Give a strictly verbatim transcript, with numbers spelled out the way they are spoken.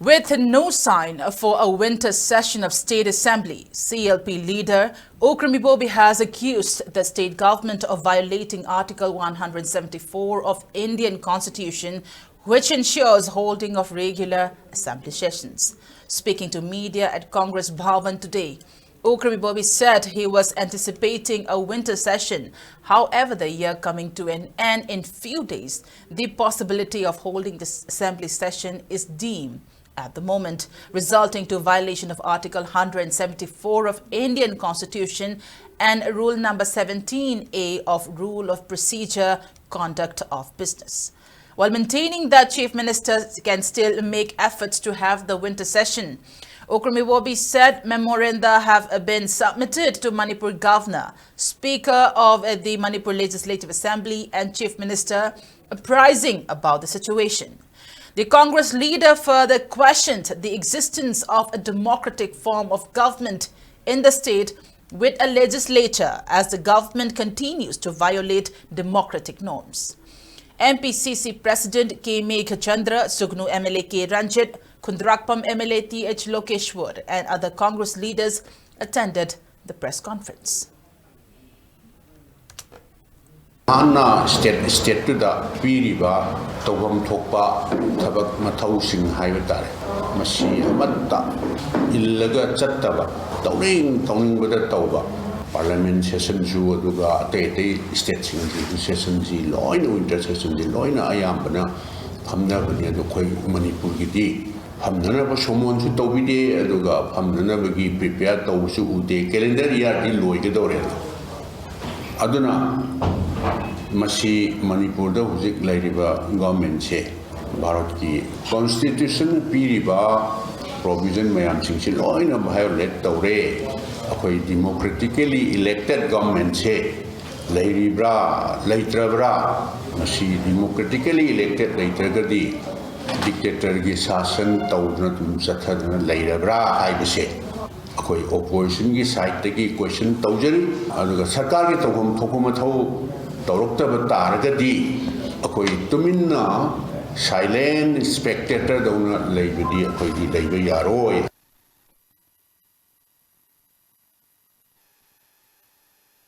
With no sign for a winter session of State Assembly, C L P leader Okram Ibobi has accused the state government of violating Article one hundred seventy-four of Indian Constitution, which ensures holding of regular assembly sessions. Speaking to media at Congress Bhavan today, Okram Ibobi said he was anticipating a winter session. However, the year coming to an end in few days, the possibility of holding this assembly session is dim at the moment, resulting to violation of Article one hundred seventy-four of Indian Constitution and Rule number seventeen A of Rule of Procedure, Conduct of Business. While maintaining that Chief Minister can still make efforts to have the winter session, Okram Ibobi said memoranda have been submitted to Manipur Governor, Speaker of the Manipur Legislative Assembly, and Chief Minister, apprising about the situation. The Congress leader further questioned the existence of a democratic form of government in the state with a legislature as the government continues to violate democratic norms. M P C C President K Meghachandra, Sugnu M L A K Ranjit, Khundrakpam M L A T H Lokeshwar, and other Congress leaders attended the press conference. ꯍꯥꯟꯅ state ꯁ꯭ꯇꯦꯠꯇꯨꯗ ꯄꯤꯔꯤꯕ ꯇꯧꯐꯝ ꯊꯣꯛꯄ ꯊꯕꯛ ꯃꯊꯧꯁꯤꯡ ꯍꯥꯏꯕ ꯇꯥꯔꯦ, ꯃꯁꯤ ꯑꯃꯠꯇ ꯏꯜꯂꯒ ꯆꯠꯇꯕ, ꯇꯧꯅꯤꯡ ꯇꯧꯅꯤꯡꯕꯗ ꯇꯧꯕ, ꯄꯥꯔꯂꯤꯌꯥꯃꯦꯟ ꯁꯦꯁꯟꯁꯨ ꯑꯗꯨꯒ ꯑꯇꯩ ꯑꯇꯩ ꯁ꯭ꯇꯦꯠꯁꯤꯡꯒꯤꯁꯨ ꯁꯦꯁꯟꯁꯤ ꯂꯣꯏꯅ, ꯋꯤꯟꯇꯔ ꯁꯦꯁꯟꯁꯤ ꯂꯣꯏꯅ ꯑꯌꯥꯝꯕꯅ ꯐꯝꯅꯕꯅꯤ꯫ ꯑꯗꯣ ꯑꯩꯈꯣꯏ ꯃꯅꯤꯄꯨꯔꯒꯤꯗꯤ ꯐꯝꯅꯅꯕ ꯁꯣꯃꯣꯟꯁꯨ ꯇꯧꯕꯤꯗꯦ, ꯑꯗꯨꯒ ꯐꯝꯅꯅꯕꯒꯤ ꯄ꯭ꯔꯤꯄꯦꯌꯥꯔ ꯇꯧꯕꯁꯨ ꯎꯗꯦ꯫ ꯀꯦꯂꯦꯟꯗꯔ ꯏꯌꯥꯔꯗꯤ ꯂꯣꯏꯒꯗꯧꯔꯦ꯫ ꯑꯗꯨꯅ ꯃꯁꯤ ꯃꯅꯤꯄꯨꯔꯗ ꯍꯧꯖꯤꯛ ꯂꯩꯔꯤꯕ ꯒꯣꯔꯃꯦꯟꯁꯦ ꯚꯥꯔꯠꯀꯤ ꯀꯣꯟꯁꯇꯤꯇ꯭ꯌꯨꯁꯟ ꯄꯤꯔꯤꯕ ꯄ꯭ꯔꯣꯚꯤꯖꯟ ꯃꯌꯥꯝꯁꯤꯡꯁꯤ ꯂꯣꯏꯅ ꯚꯥꯏꯑꯣꯂꯦꯠ ꯇꯧꯔꯦ꯫ ꯑꯩꯈꯣꯏ ꯗꯤꯃꯣꯀ꯭ꯔꯦꯇꯤꯀꯦꯂꯤ ꯏꯂꯦꯛꯇꯦꯠ ꯒꯣꯔꯃꯦꯟꯁꯦ ꯂꯩꯔꯤꯕ꯭ꯔꯥ ꯂꯩꯇ꯭ꯔꯕ꯭ꯔꯥ, ꯃꯁꯤ ꯗꯤꯃꯣꯀ꯭ꯔꯦꯇꯤꯀꯦꯂꯤ ꯏꯂꯦꯛꯇꯦꯠ ꯂꯩꯇ꯭ꯔꯒꯗꯤ ꯗꯤꯛꯇꯦꯇꯔꯒꯤ ꯁꯥꯁꯟ ꯇꯧꯗꯨꯅ ꯑꯗꯨꯝ ꯆꯠꯊꯗꯨꯅ ꯂꯩꯔꯕ꯭ꯔꯥ ꯍꯥꯏꯕꯁꯦ ꯑꯩꯈꯣꯏ ꯑꯣꯄꯣꯖꯤꯁꯟꯒꯤ ꯁꯥꯏꯠꯇꯒꯤ ꯀꯣꯏꯁꯟ ꯇꯧꯖꯔꯤ꯫ ꯑꯗꯨꯒ ꯁꯔꯀꯥꯔꯒꯤ ꯇꯧꯐꯝ ꯊꯣꯛꯄ ꯃꯊꯧ ꯇꯧꯔꯛꯇꯕ ꯇꯥꯔꯒꯗꯤ ꯑꯩꯈꯣꯏ ꯇꯨꯃꯤꯟꯅ ꯁꯥꯏꯂꯦꯟ ꯁ꯭ꯄꯦꯛꯇꯦꯇꯔꯗꯧꯅ ꯂꯩꯕꯗꯤ ꯑꯩꯈꯣꯏꯗꯤ ꯂꯩꯕ ꯌꯥꯔꯣꯏ꯫